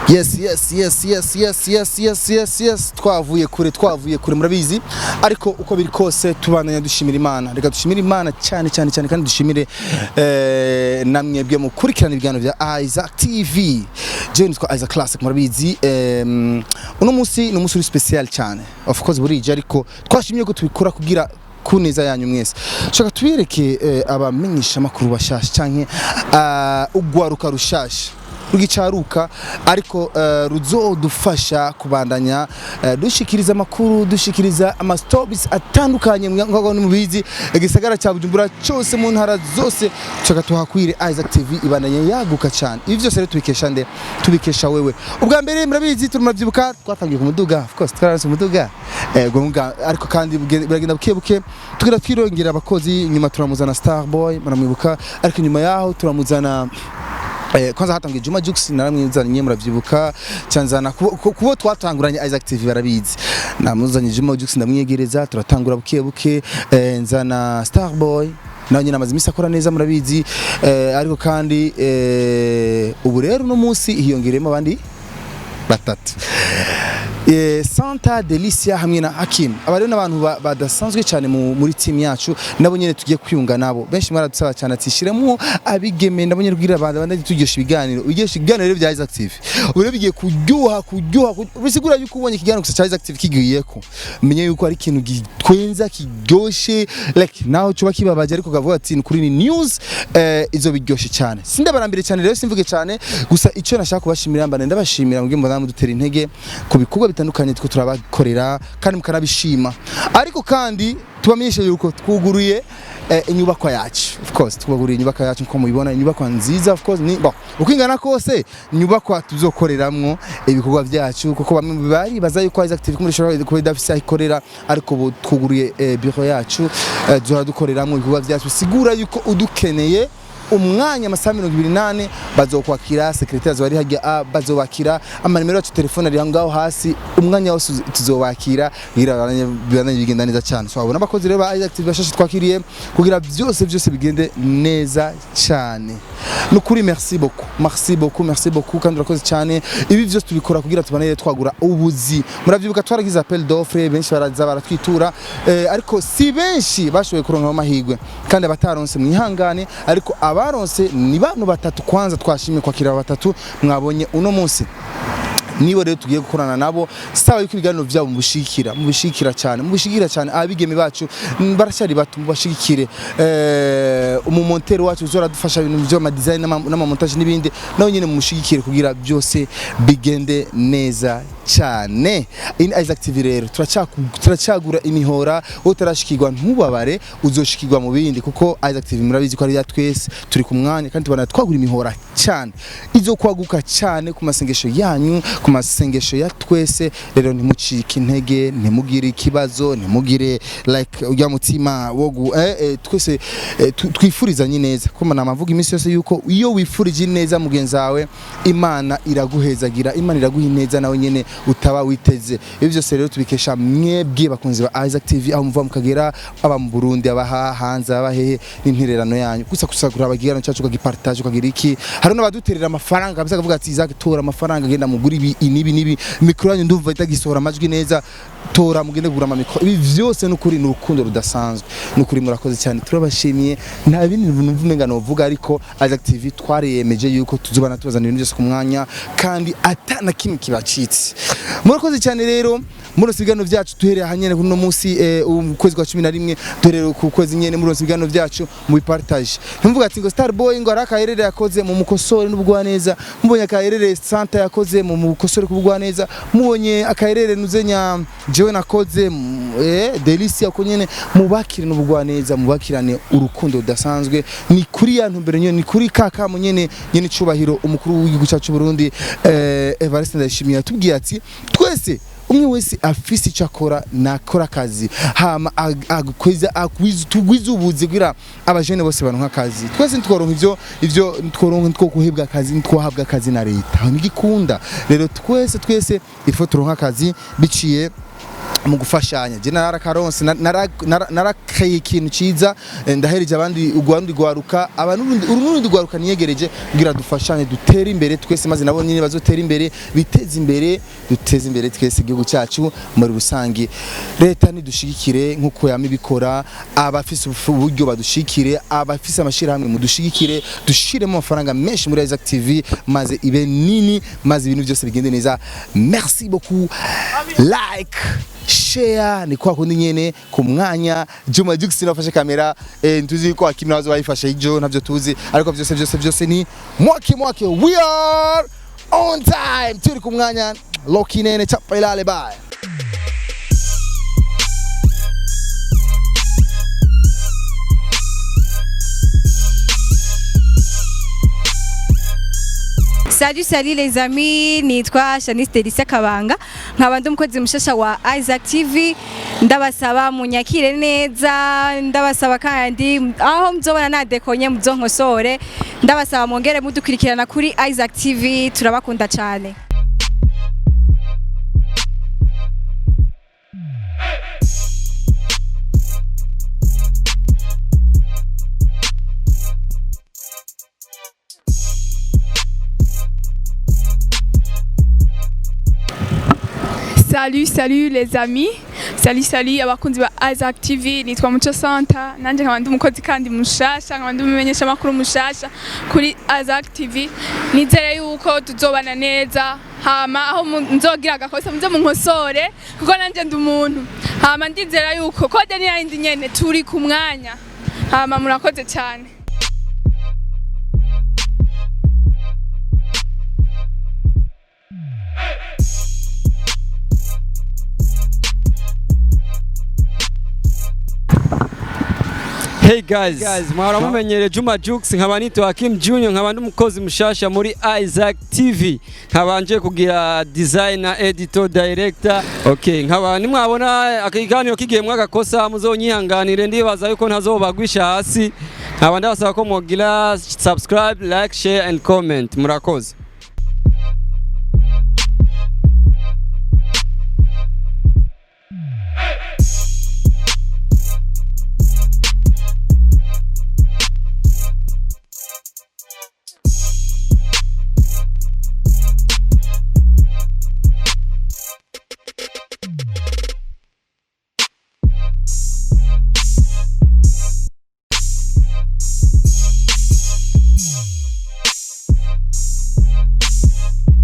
Yes, twavuye kure, twavuye kure, murabizi. Ariko uko biri kose tubandanya dushimira Imana. Reka dushimire Imana cyane cyane cyane, kandi dushimire namwebwe mukurikirana ibiganiro bya Isaac TV. Jewe nitwa Isaac Classic, murabizi. Uno munsi ni umunsi uri special cyane. Of course burije, ariko twashimye ko tubikora kugira ku neza yanyu mwese. Shaka tubereke abamenyesha makuru bashasha canke ugwaruka rushasha rugicaruka, ariko ruzodufasha kubandanya dushikiriza amakuru, dushikiriza ama stories atandukanye. Nk'uko mubizi, igisagara cya Bujumbura cyose, mu ntara zose, tushaka tuhakwire. Isaac TV ibandanye yaguka cyane. Ibi byose rero tubikesha nde? Tubikesha wewe. Ubwa mbere murabizi, turi murabyibuka, twatangiye ku muduga. Of course twararonse umuduga, ariko kandi biragenda buke buke, tugira twirongera abakozi. Nyuma turamuzana Starboy, muramwibuka. Ariko nyuma yaho turamuzana, kwanza hatangiye Juma Jux, naramwizanye, muravyibuka. Canzana kubo twatanguranye Isaac TV barabizi. Namuzanye Juma Jux, ndamwiyegereza, turatangura buke buke. Nzana Starboy, nawe nyine amaze imisi akora neza, murabizi. Ariko kandi ubu rero uno munsi hiyongereyemo abandi batatu, Santa, Delicia hamwe na Hakim. Aba rero n'abantu badasanzwe cyane muri team yacu, nabo nyene tugiye kwiyunga nabo. Benshi mwaradusaba cyane ati shiremo abigeme, nabo nyene kugira abantu abandi tugisha ibiganiro, ugisha ibiganiro rero bya Isaac TV. Ubu rero bigiye kuryoha, kuryoha, bisigura yuko ubonye ikiganiro gusa cya Isaac TV kigiyeko, menye yuko ari ikintu gitwenza, kiryoshe, like naho cuba kibabaje, ariko kavuga ati ni kuri ni news, izo biryoshe cyane. Sindabarambire cyane rero, simvuge cyane. Gusa icyo nashaka kubashimira, mbane ndabashimira mbwe mbona mudutera intege ku bikorwa bitandukanye two turabakorera, kandi mukanabishima. Ariko kandi tubamenyeshe yuko twuguruye inyubakwa yacu. Of course twuguruye inyubakwa yacu, nko mubibona, inyubakwa nziza. Of course ni bon, uko ingana kose inyubakwa tuzokoreramwo ibikorwa byacu, kuko bamwe baribaza yuko Isaac TV muri shobora kuba idafise aho ikorera. Ariko ubu twuguruye bureau yacu, duhora dukoreramwo ibikorwa byacu. Sigura yuko udukeneye umwanya, amasaha 24 bazokwakira. Secrétaire azoba ari hajya, bazobakira. Amanimero yacu, telefone ari ngaho hasi, umwanya wose tuzobakira kugira bibandanye bigenda neza cyane. So abona abakozi rero ba Isaac TV bashashe twakiriye kugira byose byose bigende neza cyane. Nukuri merci beaucoup, merci beaucoup, merci beaucoup, kandi urakoze cyane. Ibi byose tubikora kugira tubanere twagura ubuzi. Muravyibuka twaragize appel d'offre, benshi baraza baratwitura, ariko si benshi bashoboye kuronka amahirwe. Kandi abataronse mwihangane, ariko abaronse ni bantu batatu. Kwanza twashimye kwakira batatu mwabonye uno munsi, nibo rero tugiye gukorana nabo. Saba yuko ibiganiro byabo mubishikira, mubishikira cyane, mubishikira cyane. Abigeme bacu baracyari bato, mubashigikire. Umu monteur wacu uzora dufasha ibintu byo design n'ama montage n'ibindi, nawe nyine mumushigikire kugira byose bigende neza cyane. In Isaac TV rero turacyagura imihora. Utarashikirwa ntubabare, uzoshikirwa mu bindi, kuko Isaac TV murabizi ko ari ya twese. Turi ku mwanya kandi tubana twagura imihora cyane, izo kwaguka cyane ku masengesho yanyu, ku masengesho ya twese. Rero ntimucike intege, ntimugire ikibazo, ntimugire like ujya mutima wo twese twifurizanye neza, kuko namavuga iminsi yose yuko iyo wifurije neza mugenzi wawe, Imana iraguhezagira, Imana iraguha ineza nawe nyene utaba witeze. Ibi byose rero tubikesha mwebwe bakunzi ba Isaac TV, aho muva mukagera, aba mu Burundi, aba hanze, aba hehe, n'intererano yanyu gusa gusa kuraba ikiganiro cyacu, ukagipartage, ukagira iki. Hari n'abaduterera amafaranga kabisa, akavuga ati "Isaac, tora amafaranga, genda mugura ibi nibi nibi, micro yanyu ndumva itagisohora amajwi neza, tora mugende kugura ama micro." Ibi vyose n'ukuri ni urukundo rudasanzwe. N'ukuri murakoze cyane, turabashimiye. Nta bindi numva umenga novuga, ariko Isaac TV twariyemeje yuko tuzobana tubazana ibintu byose ku mwanya kandi ata na kimwe kibacitse. Murakoze cyane. Rero muronse ibiganiro byacu duhereye ahanyene kuri uno munsi, ukwezi kwa 11, duhereye ku kwezi nyene. Muronse ibiganiro byacu mubipartage, ntimvuga ati ngo Star Boy ngo arakaherere yakoze, mu mukosore n'ubugwa neza. Mubonye akaherere Santa yakoze, mu mukosore kubugwa neza. Mubonye akaherere nuzenya jewe nakoze, Delicia uko nyene, mubakire n'ubugwa neza, mubakirane urukundo rudasanzwe. Ni kuri ya ntumbero nyene, ni kuri kaka nyene nyene cubahiro umukuru w'igihugu cyacu Burundi, Evariste Ndayishimiye, yatubwiye ati twese, umwe wese afise icyo akora, nakora akazi, hama agwiza tugwize ubuzi kugira abajene bose baronka akazi. Twese ntitworonka ivyo ntitworonka, ntitwokuhebwa akazi, ntitwohabwa akazi na leta, aho ntigikunda. Rero twese twese il faut turonka akazi biciye Mu gufashanya, je narakaronse, narakeye ikintu ciza, ndahereje abandi ugwandi gwaruka, abantu urundi gwaruka niyegereje kugira dufashanye, dutere imbere twese, maze nabo nyine bazotera imbere, biteze imbere, duteze imbere twese igihugu cyacu muri rusange. Leta nidushigikire nkuko yama ibikora, abafise uburyo badushikire, abafise amashirahamwe mudushigikire, dushiremo amafaranga menshi muri Isaac TV maze ibe nini, maze ibintu byose bigende neza. Merci beaucoup. Like, share, ni kwa kundi nyene ku mwanya. Juma Jux nafashe kamera, ntuzi ko Hakim nazo bayifashe ijo, ntavyo tuzi, ariko byose byose byose ni mwaki mwaki. We are on time, turi ku mwanya. Loki nene chapa ilale, bye. Salut, salut les amis, nitwa Shanice Delicia Kabanga, nkaba ndi umukozi mushasha wa Isaac TV. Ndabasaba munyakire neza, ndabasaba kandi aho muzobona nadekonye muzonkosore, ndabasaba mwongere mudukurikirana kuri Isaac TV, turabakunda cyane. Salut, salut les amis. Salut, salut abakunzi ba Isaac TV. Nitwa Muco Santa. Nanje nkaba ndi umukozi kandi mushasha, nkaba ndi umumenyesha makuru mushasha kuri Isaac TV. Nizere yuko tuzobana neza. Hama aho nzogira agakosa muze munkosore kuko nanje ndi umuntu. Hama ndizera yuko code ni yindi nyene, turi ku mwanya. Hama murakoze cyane. Hey guys, mwahora mumenyereye Juma Jux, nkaba nitwa Hakim Junior, nkaba ndi umukozi mushasha muri Isaac TV, nkaba nje kugira designer, editor, director. Okay, nkaba nimwabona akiganiro kigiye mwagakosa muzonyihanganire, ndibaza yuko ntazobagwisha hasi. Nkaba ndabasaba ko mwogira subscribe, like, share and comment. Murakoze.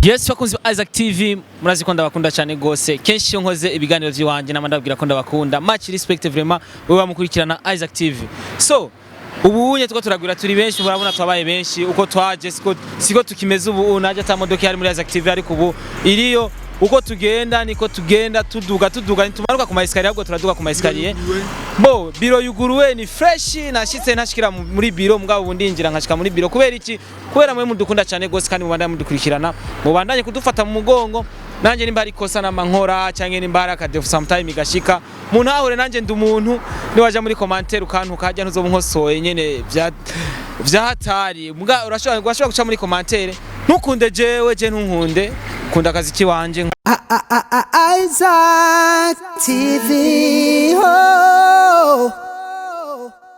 Yes, bakunzi ba Isaac TV, murazi ko ndabakunda cyane gose. Kenshi iyo nkoze ibiganiro by'iwanje nama ndababwira ko ndabakunda. Much respect vraiment wewe bamukurikirana Isaac TV. So ubu unye tuko turagwira, turi benshi, murabona twabaye benshi. Uko twaje siko tukimeze ubu. Naje ata modoka yari muri Isaac TV, ariko ubu iriyo. Uko tugenda niko tugenda tuduga tuduga, ntitumanuka ku ma escalier, ahubwo turaduga ku ma escalier. Bo biro yuguruwe, ni fresh. Nashitse ntashikira muri biro, mugabo ubu ndinjira nkashika muri biro. Kubera iki? Kubera mwe mudukunda cyane gose kandi mubandanye mudukurikirana, mubandanye kudufata mu mugongo. Nanjye nimba ari ikosa nama nkora cyangwa nimba ari akadefu sometime igashika, muntahure, nanjye ndi umuntu. Niwaja muri commentaire ukantuka hajya, ntuzoba unkosoye nyene vya vyahatari. Muga urashobora guca muri commentaire ntukunde jewe, je ntunkunde, kunda akazi kiwanje. Isaac TV. Oh.